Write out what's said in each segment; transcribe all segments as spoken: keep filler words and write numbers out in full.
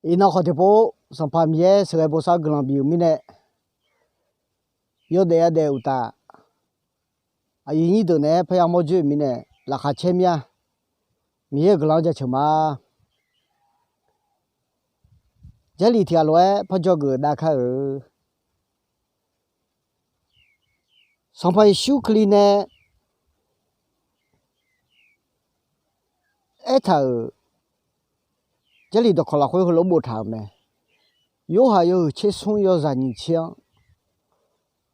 Iqnan khawf tiqpov, Sanqpaq Miqyaer sheuqghae bosav guiqlanq bif-euq mirnae, yawdaef yadaef uqtaf, aqyuif nyir deuq naeq-aer parya mawr dzoer-euq mirnae, laqkhaq caer mir-a. Miqyaer-euq guiqlanq-anr jaceuq ma. Jarlif tiq ghaq lof-aer parjawr geuf dav kar-euq Sanqpaq Yeqsur Kali nae aertaq-euq Jarlif dawqkawq lafkhoer heulof-aer boftaq-euq mae. Yorhaq yawhuiq tser smr yawzaq nyiq tser-anr,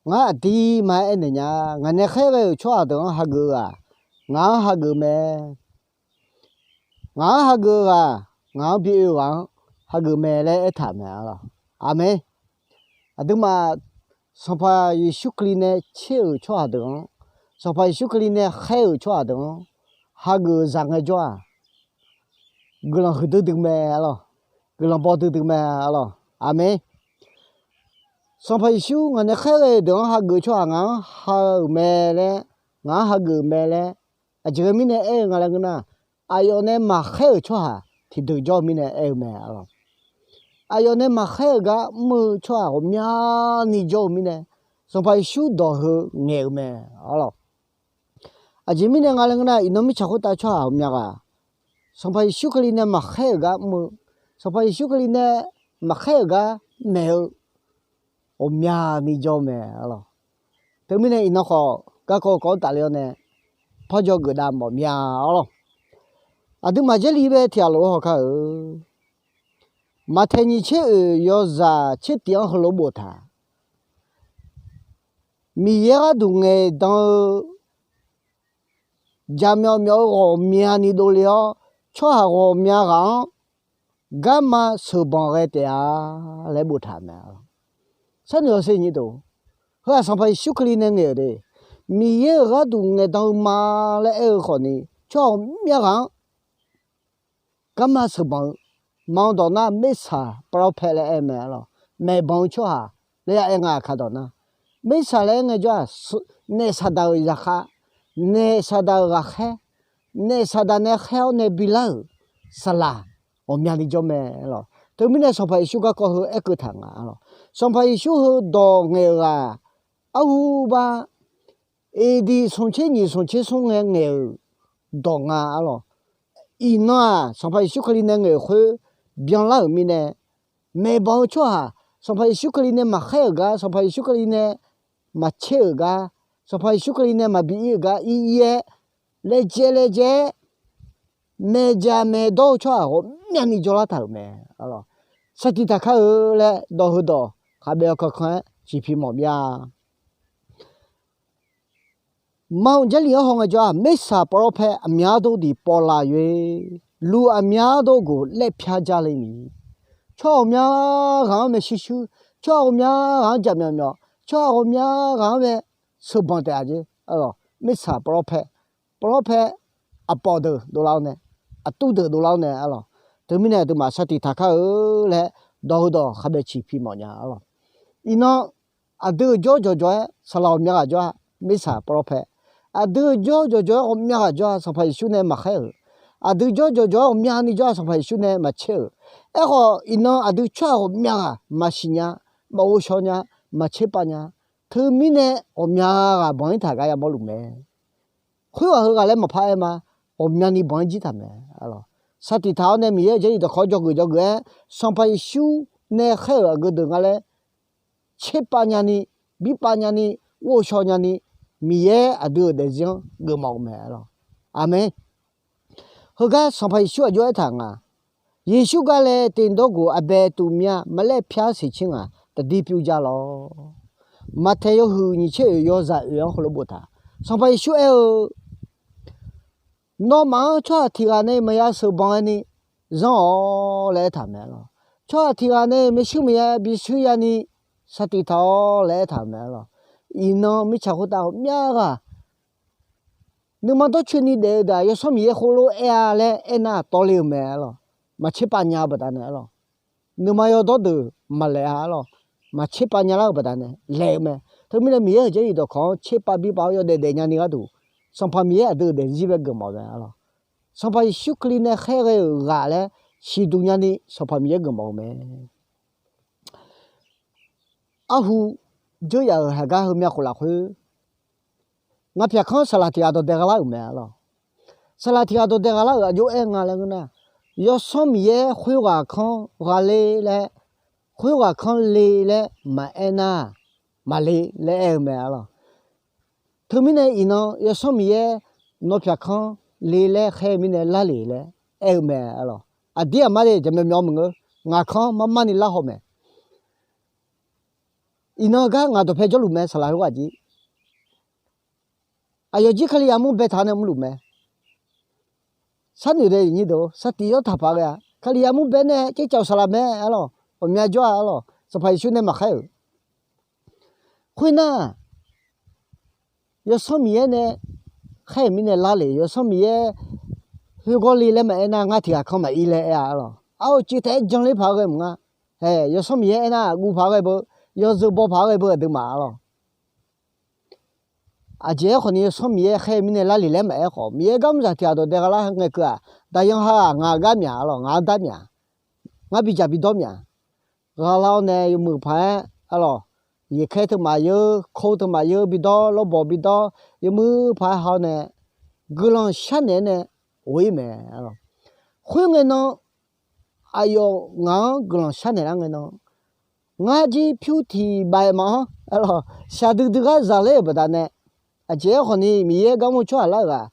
ngar aqdirma aernaeq nya, ngaq nae khaerghae-euq tsawrhaq deuq-anr hageuf-eu-aq, ngaq-anr hageuf mae. Ngaq-anr hageuf-eu ghaq, ngaq-anr bi oe-eu ghaq-anr hageuf mae laer aertaq mae. Aqmeq. Aqduimaf Sanqpaq Yeqsur Kali nae tser-euq tsawrhaq deuq-anr, Sanqpaq Yeqsur Kali nae khaer-euq tsawrhaq deuq-anr hageuf-eu zaq ngaejawr-aq, guiqlanq huiqdui dui mae arlawr. Guiqlanq baw duidui mae arlawr. Aqmeq. Sanqpaq Yeqsur ngaq nae khaerghae-eu deuq-anr hageuf tsawrhaq ngaq-anr ha-euq mae laer, ngaq-anr hageuf mae laer, aqjeq ghae mirnae aer-eu nga laer ngeur nar, aqyawf nae maqkhaer-euq tsawrhaq tiqdeuq jawr-eu mirnae aer-eu mae arlawr. Aqyawf nae maqkhaer-euq gar mr-eu tsawrhaq ghawqmyani jawr-eu mirnae, Sanqpaq Yeqsur dawq heu ngaeq-eu mae arlawr. Aqjeq mirnae nga laer ngeur nar, iqnan mirtsaq khoertav tsawrhaq ghawqmya ghaq, Sanqpaq Yeqsur Kali nae maqkhaer-euq gar mr-eu, Sanqpaq Yeqsur Kali nae maqkhaer-euq gar maeq-eu ghawqmyani jawr-eu mae arlawr. Teumirnae iqnan khawf garkawv-eu kawv-anr tafler-awr nae parjawr geuf dav mawf mya arlawr. Aqduimaf Jarlif bae tiq ghaq lof-aer hawkar-euq Maqtaeq nyiq tser oeq yawzaq tser tif-anr heulof-aer boftaq, Miqyaer gharduq ngaeqdan-eu jaqmyawf myawf-eu ghawqmyani dovle-awr, tsawrhaq ghawqmya ghaq-anr garma sheuqbanq ghae taef-a laer boftaq mae. Sharnoeq-awr sher nyir deuq, heu-aq Sanqpaq Yeqsur Kali nae ngaeq-euq de. Miqyaer-euq gharduq ngaeqdan-eu ma laer aer-eu khawfni, tsawrhaq ghawqmya ghaq-anr garma sheuqbanq-eu, ma-eu dawq nar mersaq ปลอดภัย laer aer mae arlawr. Maeqbanq-eu tsawrhaq laer ya aer nga aqkar dawq nar, mersaq laer aer ngaejawr-aq, naef saqdaq-euq zaqkhav, naef saqdaq-euq ghaqkhaer, naef saqdaq nae khaer-awr nae bilar-euq saqlaq ghawqmyani jawr mae arlawr. Teumirnae Sanqpaq Yeqsur garkawv heu aerkeuv taq nga arlawr. Sanqpaq Yeqsur heu dawq ngaeq-euq ghaq, arhu bar, AD smqtser nyiq smqtser smr ngae ngaeq-euq dawq nga arlawr. Iqnan-aq Sanqpaq Yeqsur Kali nae ngaeq-euq khoer byanlar-euq mirnae, maeqbanq-eu tsawrhaq, Sanqpaq Yeqsur Kali nae maqkhaer-euq gar, Sanqpaq Yeqsur Kali nae maqtser-euq gar, Sanqpaq Yeqsur Kali nae maqbi ir-euq gar ir ir-aer, laejae laejae-aer maeqjaq maeqdawr-eu tsawrhaq ghawqmyani jawrlar taq-euq mae arlawr. Sar tiq taq kar-eu laer dawq heudawq khaqbae-awr kankan-aer ciqpi mawf mya. Ma-euq Jarlif-anr haw ngaejawr-aq, mersaq ปลอดภัย aqmyar dov diq pawvlav yoer, luq aqmyar dov goq laer pyar jar le ni. Tsawrhaq ghawqmya ghaq-anr maershuir shuir, tsawrhaq ghawqmya ghaq-anr jaqmyawf myawf, tsawrhaq ghawqmya ghaq-anr mae sheuqbanq taef-a jeq arlawr. Mersaq ปลอดภัย, ปลอดภัย aqpawf deuq dovlar-awr nae, aqtuv deuq dovlar-awr nae arlawr. Teumirnae aqduimaf sar tiq taq kar-eu laer dawq heudawq khaqbae ciqpi mawf nya arlawr. Iqnan aqdui-euq jawr jawqjawq-aer saqlaq ghawqmya ghaq jawr-a, mersaq ปลอดภัย. Aqdui-euq jawr jawqjawq-aer ghawqmya ghaq jawr-a, Sanqpaq Yeqsur nae maqkhaer-euq. Aqdui jawr jawqjawq-aer ghawqmyani jawr-a, Sanqpaq Yeqsur nae maqtser-euq. Aerkhawf iqnan aqdui tsawrhaq ghawqmya ghaq maqsiq nya, maqghovshaw nya, maqtser pav nya. Teumirnae ghawqmya ghaq banq-ir taq gar yamawr luf mae. Khoerghaq heughaq laer maqpar aer ma. Ghawqmyani banq-ir jir taq mae arlawr. Sar tiq taq-awr nae Miqyaer-euq Jarlif dawqkawq jawrgeuf jawrgeuf-aer, Sanqpaq Yeqsur nae khaer-euq aqgeu deuq nga laer tser pav nyani, bir pav nyani, ghovshaw nyani, Miqyaer aqdui-euq daefzir-anr geufmawf-eu mae arlawr. Aqmeq. Heugar Sanqpaq Yeqsur aqjox aertaq nga, Yeqsur gar laer tiqdawr goq aqbae tuv mir-a, maqlaer pyar siq caer ngaq taqdir pyur jar lawr. Maqtaeq yawhuiq nyiq tser oeq yawzaq oeq-anr heulof boftaq, Sanqpaq Yeqsur aer-eu, nawmaf-anr tsawrhaq tiq ghaq nae maqya sheuqbanq ghaeni zanr-awq laer aertaq mae arlawr. Tsawrhaq tiq ghaq nae maershuir maqya bishuir yani sar tiq taq-awr laer aertaq-euq mae arlawr. Iqnan mirtsaq khoertav ghawqmya ghaq nuima dawrcoeni daef-eu daq Yawsanr Miqyaer khoerlof aer-a laer aernar tawvle-eu mae arlawr. Maqtser pav nya-eu baqdanae arlawr. Nuima yawdawr deuq maqlaeq-a arlawr. Maqtser pav nyalar-eu baqdanae laeq-eu mae. Teumirnae Miqyaer-euq Jarlif dawqkawq-anr tser pav bir pav-awr yawdaef daef nyani gharduq, Sanqpaq Miqyaer aqdui-euq daefzir bae geufmawf mae arlawr. Sanqpaq Yeqsur Kali nae khaerghae-euq ghaq laer siqduq nyani Sanqpaq Miqyaer geufmawf-eu mae. Arhu dzeur yaf-euq haiq gar heumya khof lafkhoer, ngaq pyaq kanr saqlaq tiq ghaq dawqdae gha lar-euq mae arlawq. Saqlaq tiq ghaq dawqdae gha lar-euq aqjox-aer nga laer ngeur nar, Yawsanr Miqyaer khoerghaq kanr ghaqler laer, khoerghaq kanr le laer maqaer nar, maqle laer aer-eu mae arlawq. Teumirnae iqnan Yawsanr Miqyaer nawr pyaq kanr le laer khaer-eu mirnae larle laer aer-eu mae arlawq. Aqdir aqmar de jaqmyawf myawf maqngeur, ngaq kanr mar mar ni lar haw mae. Iqnan gar ngaq dawqpae jawrluf mae saqlaq khoerghaq jir. Aqyawf jir Kalizaq mur baetaq nae mrluf mae. Sharnoeq dae iqnyir deuq sar tiq yawr taqpaq ghae-a. Kalizaq mur bae nae tsercav-euq saqlaq mae arlawq. Ghawqmya jawr-a arlawq. Sanqpaq Yeqsur nae maqkhaer-euq. Khoernar, Yawsanr Miqyaer nae khaer-euq mirnae larle, Yawsanr Miqyaer khoergawr le laer maqaer nar, ngar tiq ghaq kanr maqir laer aer-a arlawq. Arlawq, cif taef-aer janler paq-aer ghae maqnga. Hae, Yawsanr Miqyaer aernar, guv paq-aer ghae beu, yawzeu baw paq-aer ghae beu aqduimaf arlawq. Aqjeq-aer khawfni Yawsanr Miqyaer khaer-eu mirnae larle laer maqaer khawf, Miqyaer garmrzaq tiq ghaq dawqdae gha lar ngae keuv-aq, daqyan ha-aq ngaq-eu gar myav arlawq, ngaq-anr dar myav, ngar bidzaq bidawr myav. Ghaqla-awr nae yawmuiq paq-aer arlawq, yeqkaer teumaf yeur, kov teumaf yeur bidawr, lawrbawq bidawr, yawmuiq paq-aer ha-awr nae guiqlanq sharnaeq-aer nae ghoe-ir mae arlawq. Khoerngae nan aqyawf ngaq-anr guiqlanq sharnaeq lar ngae nan, ngar jir pyur tiq baef maf-anr arlawq, shaqdui dui gar zaqler-euq baqdanae, aqjeq-aer khawfni Miqyaer garmr tsawrhaq lar-euq ghaq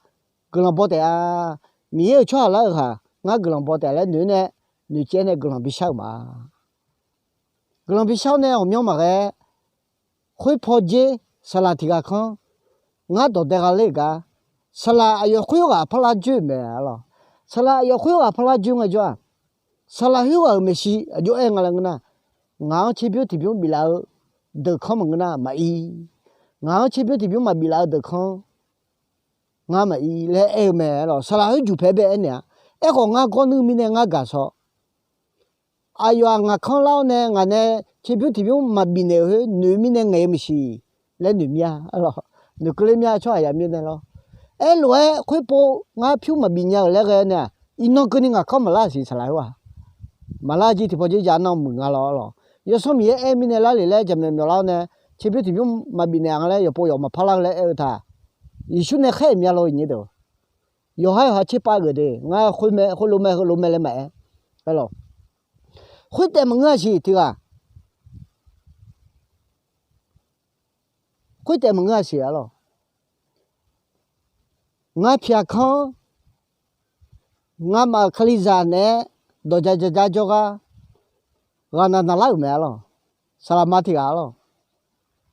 guiqlanq baw taef-a. Miqyaer-euq tsawrhaq lar-euq ghaq ngar guiqlanq baw taef laer noeq-aer nae, noeqcaev nae guiqlanq bishar-euq ma. Guiqlanq bishar-awr nae ghawqmyanr maqghae, khoer paw dzer saqlaq tiq ghaq kanr ngar dawqdae gha ler-euq gar, saqlaq aqyawf khoerghaq parlar joer-euq mae arlawq. Saqlaq aqyawf khoerghaq parlar joer ngae jawr-aq, saqlaq khoerghaq-euq maeqshi aqjox-aer nga laer ngeur nar, ngaq-anr tserbymr tiqbymr biflaf-eu deuq kanr maqngeur nar maqir. Ngaq-anr tserbymr tiqbymr maqbif laf-eu deuq kanr ngar maqir laer aer-eu mae arlawq. Saqlaq khoer juq paeq bae aernaeq-a. Aerkhawf ngar gawrnuir mirnae ngar gaq shaw. Aqyawf-aq ngaq kanr lar-awr nae ngaq nae tserbymr tiqbymr maqbif naeq-euq khoer noeq mirnae ngaeq-eu maeqshi laer noeq mir-a arlawq. Noeqkeuv ler mir-a tsawrhaq yamir nae lawr. Aerlof-aer khoerpov ngar pyur maqbif nya-euq laer ghae-awr nae-aq, iqnan keuvni ngaq kanr maqlar siq saqlaq khoer-aq. Maqlar jir tiqpawf jir jaq-anr nan muiq nga lawr arlawq. Yawsanr Miqyaer aer mirnae larle laer jaqmyawf myawf lar-awr nae, tserbymr tiqbymr maqbif naeq-a laer yawqpov yawq maqpar lar-eu laer aer-eu taq. Yeqsur nae khaer-euq mya lawr iqnyir deuq. Yawqhar yawqha tserpav geuf de, ngar khoer mae, khoerlof mae, heulof mae laer maqaer arlawq. Khoertaef maqngeur-a siq tiq ghaq. Khoertaef maqngeur-a siq arlawq. Ngar pyaq kanr, ngamaf-euq Kalizaq naeq-aer dawq ja ja ja jawrgar ghaqnaq naqlar-euq mae arlawq. Saqlaqma tiq ghaq arlawq.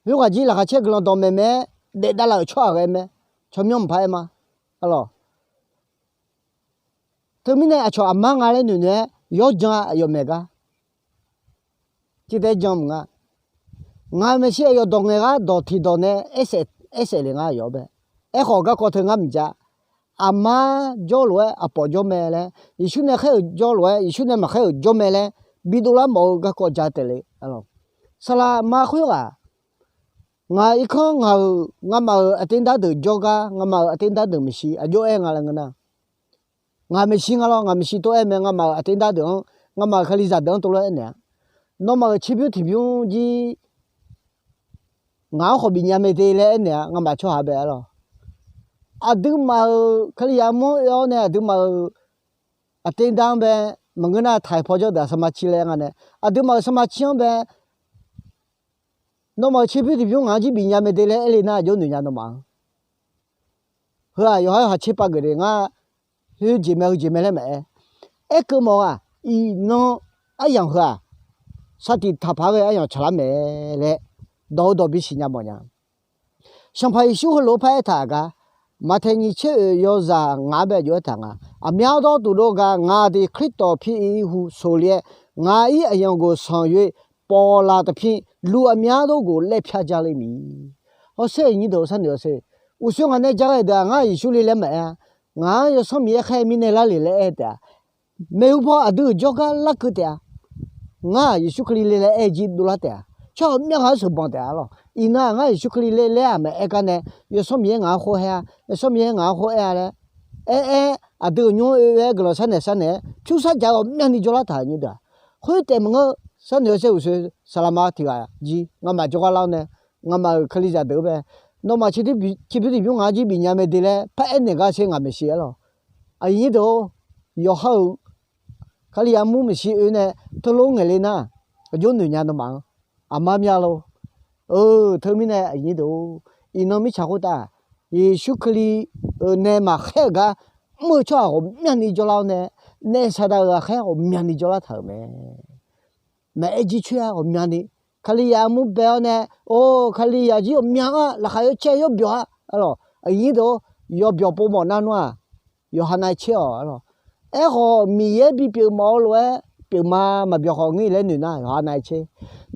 Khoerghaq jir laqkhaq caer guiqlanq dawqmaeq mae-aer daef davlaf-euq tsawrhaq ghae mae. Tsawrmyanr maqpar aer ma arlawq. Teumirnae aqcawq aqmar nga laer noeqnoeq-aer yawr jan-a aqyawf maeq gar. Citae jan mq nga. Ngaq maeqshi aqyawf dawq ngaeq ghar dawq tiq dawq nae aersaef le ngar aqyawf-anr bae. Aerkhawf garkawv teu ngar mqjav. Aqmar jawrlof-aer aqpawf jawr mae laer, Yeqsur nae khaer-euq jawrlof-aer Yeqsur nae maqkhaer-euq jawr mae laer bidov lar mawf-eu garkawv ja taef le. Saqlaqma khoerghaq, ngaq irkanr ngaq-euq ngamaf-euq aqter dar deuq jawrgar ngamaf-euq aqter dar deuq maeqshi aqjox-aer nga laer ngeur nar, ngaq maeqshi nga lawr, ngaq maeqshi tov-aer mae, ngamaf-euq aqter dar deuq-anr, ngamaf-euq Kalizaq deuq-anr tov lof-aer aernaeq-a. Nawmaf-euq tserbymr tiqbymr jir ngaq-anr khawf bifnya mae de laer aernaeq-a, ngamaf tsawrhaq bae arlawq. Aqduimaf-euq Kalizaq mawr oe-awr nae aqduimaf-euq aqter dar-anr bae, maqngeur nar taiq paw jawr deuq-aq saqma cir laer nga nae, aqduimaf-euq saqma cir-anr bae, nawmaf-euq tserbymr tiqbymr ngaq-anr jir bifnya mae de laer aer le nar aqjox noeq nya nawmaf-anr. Heu-aq yawqhar yawqha tserpav geuf de ngar, heu jeq mae heu jeq mae laer maqaer. Aerkeuv mawf-aq, iqnan aryamq heu-aq, sar tiq taqpaq-aer ghae aryamq tsaqlar mae laer dawq-eu dawq bisiq nya mawf nya. Sanqpaq Yeqsur heulof-aer paraer taq gar, Maqtaeq nyiq tser oeq yawzaq ngaq-anr bae jov-aer taq nga. Aqmyanluf dawr duq dov gaq ngaq deuq Khristawq pir ir hu soq le-aer, ngaq ir aqyawf ghof sanq yoe pawqlaf taqpir, luv aqmyanluf dov ghof laer pyar ja le miq. Hawsher aqnyir deuq sharnoeq hawsher. Uqshoe ngaq nae ja ghae deuq-aq ngar Yeqsur le laer maqaer-a. Ngaq-anr Yawsanr Miqyaer khaer mirnae larle laer aer taef-a. Maeqhu paw aqdui-euq jawrgar larkeuv taef-a. Ngar-aq Yeqsur Kali le laer aer jir dovlar taef-a. Tsawrhaq myanr ghaq-anr sheuqbanq taef-a lawq. Iqnan-aq ngar Yeqsur Kali le laer-aq maqaer gar nae, Yawsanr Miqyaer ngaq-anr khoer aer-a, Yawsanr Miqyaer ngaq-anr khoer aer-a laer aer aer aqdui-euq nymr oe-aer guiqlanq sharnaeq sharnaeq-aer pyursar dzaq-eu ghawqmyani jawrlar taq-euq nyir deuq-aq. Khoertaef maqngeur, sharnoeq-eu saer uqshoe saqlaqma tiq ghaq jir ngamaf jawrgar lar-awr nae, ngamaf-euq Kalizaq deuq-anr bae, nawmaf ciqbymr tiqbymr ngaq-anr jir bifnya mae de laer paraer naeq gar sher ngaq maeqshi aer lawq. Aqyuif nyir deuq-or, yawqha-euq Kalizaq mur maeqshi oe nae teulof-aer ngaeq le nar, aqjox noeq nya nawmaf-anr. Aqma mya lor. Eu, teumirnae aqyuif nyir deuq-or, iqnan mirtsaq khoertav Yeqsur Kali-euq nae maqkhaer-euq gar mr-eu tsawrhaq ghawqmyani jawrlar-awr nae, naef saqdaq-euq ghaqkhaer ghawqmyani jawrlar taq-euq mae. Maqaer jircoer-a ghawqmyani, Kalizaq mur bae-awr nae, or, Kalizaq jir ghawqmya-anr-aq laqkhaq yawcaer yawbyawq-a. Arlawq, aqyuif nyir deuq-or, yawbyawq pov mawf nar nmr-aq, yawqha nav caer-awq arlawq. Aerkhawf Miqyaer bipyeuf mawf-eu lof-aer pyeufma maqbyawq khawf ngeur-ir laer noeq nar yawqha nav caer.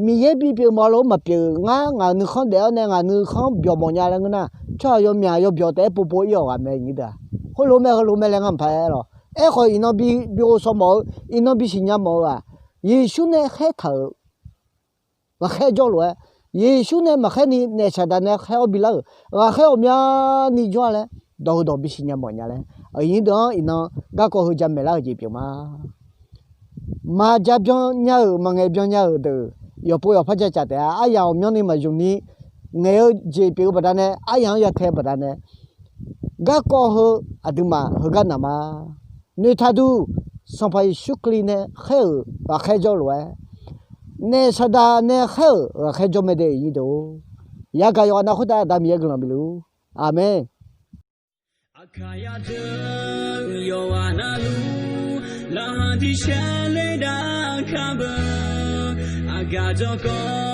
Miqyaer bipyeuf mawf-eu lof-aer maqpyeuf ngar ngaq-euq nuikhanr daef-awr nae ngaq nuikhanr byawq mawf nya laer ngeur nar, tsawrhaq yawmyaq yawbyawq taef-aer povpov-ir-awq ghaq mae nyir deuq-aq. Khoerlof mae heulof mae laer ngamaf paq-aer lawq. Aerkhawf iqnan bi bi ghovshaw mawf-eu, iqnan bisiq nya mawf-eu-aq, Yeqsur nae khaertaq-euq ghaqkhaer jawr lof-aer, Yeqsur nae maqkhaer ni naef saqdaq nae khaer-awr bilar-euq ghaqkhaer ghawqmyani jawr-a laer dawq heudawq bisiq nya mawf nya laer, aqyuif nyir deuq-anr iqnan garkawv heu jamaeq lar-euq jeq pyeuf ma. Maqja byan nya-euq maqngaeq byan nya-euq deuq yawqpov yawqpar jacaf taef-a. Aryaq ghawqmyanr ni maqzmq ni ngaeq-eu jeq pyeuf-eu baqdanae, aryaq-anr ya tae baqdanae, garkawv heu aqduimaf heugar naq ma. Noeqtaq duq, Sanqpaq Yeqsur Kali nae khaer-euq ghaqkhaer jawr lof-aer, naef saqdaq nae khaer-euq ghaqkhaer jawr mae de, aqyuif nyir deuq-or. Yagaq yawqghaq nav khoertav Aqda Miqyaer guiqlanq bif luf-ur. Aqmeq. Aqkaq yadeuq yawqghaq navluf laqkhaq tiqshar ler dav kar beu. Aqgaf dzawrkawv